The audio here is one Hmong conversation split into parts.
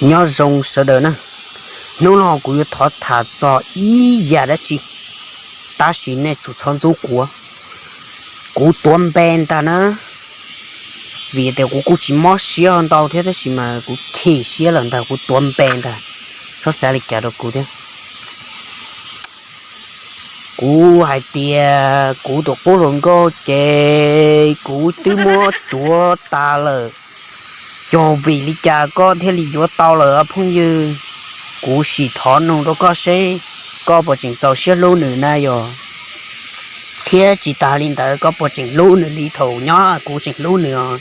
Nyob zoo sawv daws na, hnub no kuv yuav thov tham txog ib yam dab tsi, tab sis nej tsum txhob ntxub kuv. Kuv tuav npe ntag na, vim tias kuv kuj tsis mob siab ntau thiab, tab sis mas kuv chim siab lawm ntag, kuv tuav npe ntag, txhob xav li cas rau kuv thiab. Kuv hais tias kuv tus qub hluas nkauj ces kuv twb muab tsuav tas lawm, yog vim li cas koj thiaj li yuav tau lawm phooj ywg? Kuv sim thov nug rau koj seb koj puas tseem txaus siab hlub nws na yog, thiab tsis tas li ntawd koj puas tseem hlub nws li thaum nyob kuv tseem hlub nws os?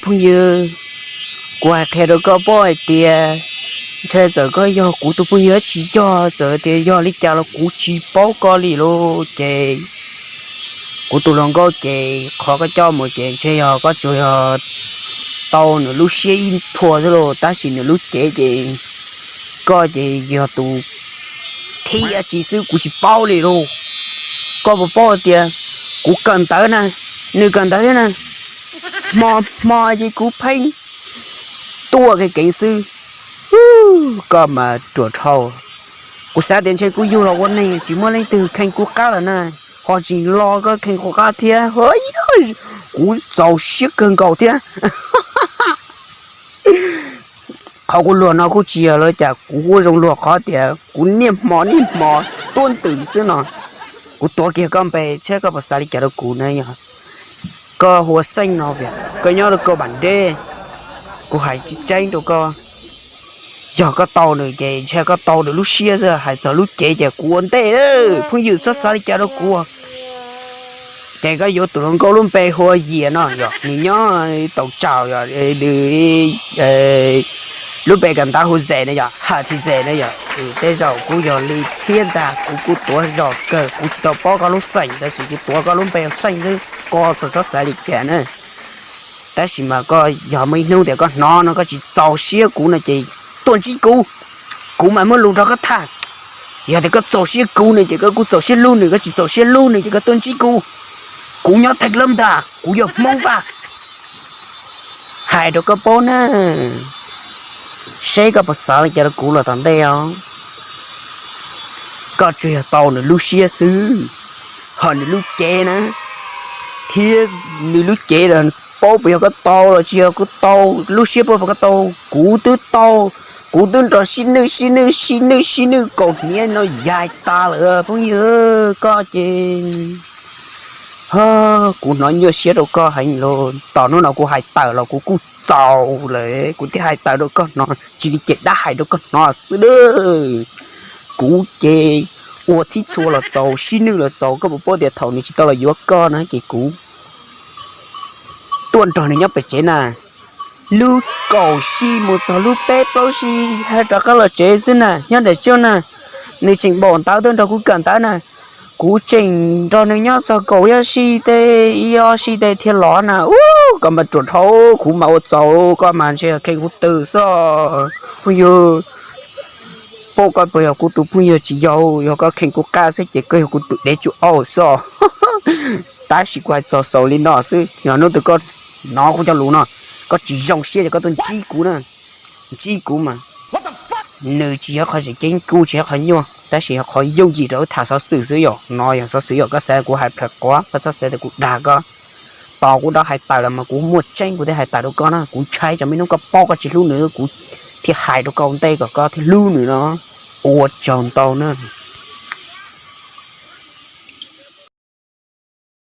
Phooj ywg, kuv hais qhia rau koj paub hais tias ntshai txawm koj yog kuv tus phooj ywg tsis yog, txawm tias yog li cas los kuv tsis paub koj li lauj. Ces kuv tus hluas nkauj ces qhov koj coj mus ces ntshe yog koj tsuas yog tau nws lub siab ib phua xwb lauj, tab sis nws lub cev ces koj ces yog tus thib tsi xwb kuv tsis paub li lauj. Koj puas paub tias kuv kawm ntawv na, nws kawm ntawv thiab na, hmo hmo ces kuv pheej tuaj kev keev xwb. Koj mas ruam dhau. Kuv xav tias ntshe kuv yug los ua neeg tsis muaj leej twg kheej kuv qab lawm na, ho tsis los koj kheej kuv qab thiab. Kuv txaus siab kawg nkaus thiab. Qhov kuv luag no kuj tsis yog lawv cas, kuv ua zoo luag qhov tias kuv niaj hmo niaj hmo tuaj ntws xwb no. Kuv tuav kiag koj npe seb koj puas xav li cas rau kuv na yog. Koj hu ua Xeej no, koj nyob rau Kab Npam Dej. Kuv hais tseeb tseeb rau koj, yog koj tau nws ces ntshe koj tau nws lub siab xwb, hais txog lub cev ces kuv ua ntej. Phooj ywg txhob xav li cas rau kuv. Ces koj yuav tus hluas nkauj lub npe hu ua Yias no yog nws nyob Taus Tsaus yog, lub npe kawm ntawv hu Zes na yog, Hawm Thij Zes na yog. Tej zaum kuj yog li thiab ntag, kuv kuj tuav zog kawg, kuv tsis tau paub koj lub xeem tab sis kuv tuav koj lub npe hu Xeej xwb, koj txhob xav li cas na. Tab sis mas koj yog muaj ib hnub tias koj hnov no koj tsis txaus siab kuv no ces tuaj ntsib kuv, kuv mam muaj lus nrog koj tham. Yog tias koj txaus siab kuv no ces koj kuj txaus siab hlub nws, koj tsis txaus siab hlub nws ces koj tuaj ntsib kuv. Kuv nyob Theej Lab ntag, kuv yog Hmoob Vaj. Hais rau koj paub na, seb koj puas xav li cas rau kuv los tom ntej os. Koj tsuas yog tau nws lub siab xwb, ho nws lub cev na, thiab nws lub cev los paub puas yog koj tau los tsis yog koj tau, lub siab paub puas koj tau. Kuv twb tau, kuv twb nrog sib nwj sib nwj sib nwj sib nwj kaum hniav no yaig tas lawm phooj ywg. Koj ces, kuv hnov nyuaj siab rau koj heev los tom hnub no kuv hais tawm los kuv kuj txaus lawm, kuv thiaj hais tawm rau koj hnov, tsis li ces dab hais rau koj hnov xwb a. Kuv ces ua txhib txhua los txaus, sib nwj los txaus, koj puas paub tias thaum nws tsis tau los yuav koj na ces kuv tuaj nrog nws nyob pem tsev na. Lub kaum si mus txog lub peb plaub si, hais rov qab los tsev xwb na, nyob nram tsuag na. Nws tseem npaum ntawd tuaj nrog kuv kawm ntawv na. Kuv tseem nrog nws nyob txog kaum ib si tes, ib ob si tes thiaj los na. Ub, koj mas ruam dhau, kuv mas ua txaus, koj mas ntshe yog kheej kuv twm xwb. Phooj ywg, paub koj puas yog kuv tus phooj ywg tsis yog, yog koj kheej kuv qab xwb ces koj yog kuv tus dev tsuj aub xwb. Tab sis kuv hais txog xaus li no xwb, yog hnub twg koj hnov kuv cov lus no, koj tsis zoo siab ces koj tuaj ntsib kuv na. Ntsib kuv mas nws tsis yog qhov tseem ceeb, kuv tsis yog qhov nyuaj, tab sis yog qhov yooj yim rau wb tham xov xwm xwb yom. No yog xov xwm yom, koj xav kuv hais plhawv quav, koj txhob xav tias kuv dag koj. Tos kuv rov hais tawm los mas kuv muaj tseeb kuv thiaj hais tawm rau koj na. Kuv ntshai tsam muaj ib hnub koj paub koj tsis hlub nws, kuv thiaj hais rau koj ua ntej kom koj thiaj hlub nws no. Ua tsaug ntau na.